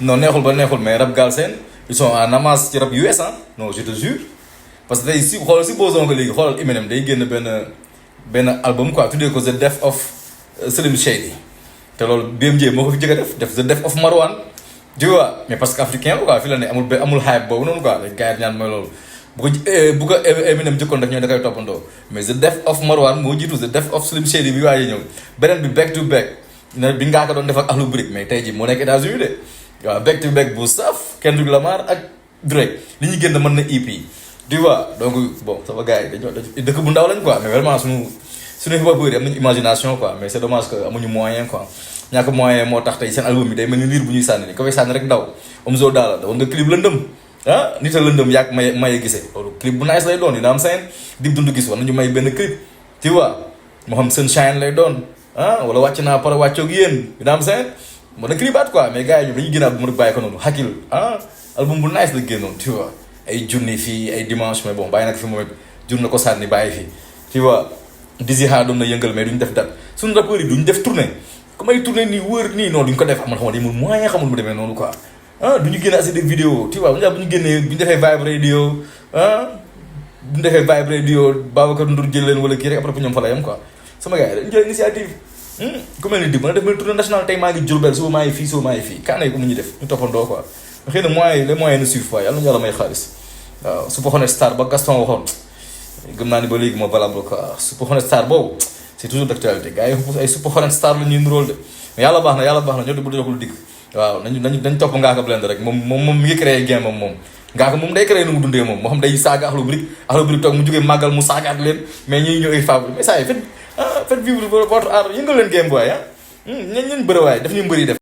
non neexul ba neexul mais rap Galsen ils sont en avance ci rap US ah non je te jure parce que tey si xoolal si posons que léegi xoolal Eminem day génn benn album quoi tuddee ko The Death of Slim Shady te loolu BMJ moo ko fi jëkk a def The Death of Marwan tu vois mais parce que africain quoi fi la ne amul hype boobu noonu quoi les gars yi ñaan mooy loolu bu ko Eminem jëkkoon rek ñoo da koy toppandoo mais The Death of Marwan moo jiitu The Death of Slim Shady bi waaye ñëw beneen bi back to back bi Ngaaka doon def ak Akhlou Brick mais tey jii moo nekk États-Unis de waaw back to back bu saf Kendrick Lamar ak Drake li ñu génn mën na EP tu vois donc bon sama gars yi dañoo dëkk bu ndaw lañ quoi mais vraiment suñu hip-hop yi am nañu imagination quoi mais c'est dommage que amuñu moyen quoi ñàkk moyen moo tax tey seen album bi day mel ni liir bu ñuy sànni ni ko fay sànni rek ndaw Omzo Dollar da woon nga clip lëndëm nit a lëndëm yàgg maye gisee loolu clip bu nice lay doon yi naam seen Dip Doundou Guiss war nañu may benn clip tu vois moo xam Sunshine lay doon wala wàcc naa pare wàccoog yéen yi naam seen mën na clipaat quoi mais gars yi ñu dañuy génnaat bu mu rek bàyyi ko noonu Hakil album bu nice la génnoon tu vois ay junni fii ay dimanche mais bon bàyyi nag fi moom it jur na ko sànni bàyyi fii tu vois Dizzy Ha doon na yëngal mais duñ def date suñu rappeurs yi duñ def tournée comme ay tournée nii wër nii noonu duñ ko def amal xamal demul moyen xamul mu demee noonu quoi duñu génne assez de vidéo tu vois bu ñu génnee bu ñu defee Vibe Radio bu ñu defee Vibe Radio Babacar Ndour jël leen wala kii rek après ñoom fa la yam quoi sama gars yi dañu jël initiative ku mel ni Dip mën a def tournée nationale tey maa ngi Diourbel suba maa ngi fii kaana yi ko mu ñu def ñu toppandoo quoi xëy na moyens les moyens ne suivent pas yàlla nañu yàlla may xaalis waaw Super Honest Star ba Gaston waxoon gëm naa ni ba léegi moo valable quoi Super Honest Star boobu c'est toujours d'actualité gars yi ay Super Honest Star la ñuy nuróol de mais yàlla baax na ñoo di bu joxul digg waaw nañ topp Ngaaka Blindé rek moom mi ngi créé game moom Ngaaka moom day créé nu mu dundee moom moo xam day saaga Akhlou Brick toog mu jógee màggal mu saagaat leen mais ñuy ñëw ay fable mais ça y faites vivre votre art yëngal leen game boy ñeen bëri waaye daf ñu mbëri def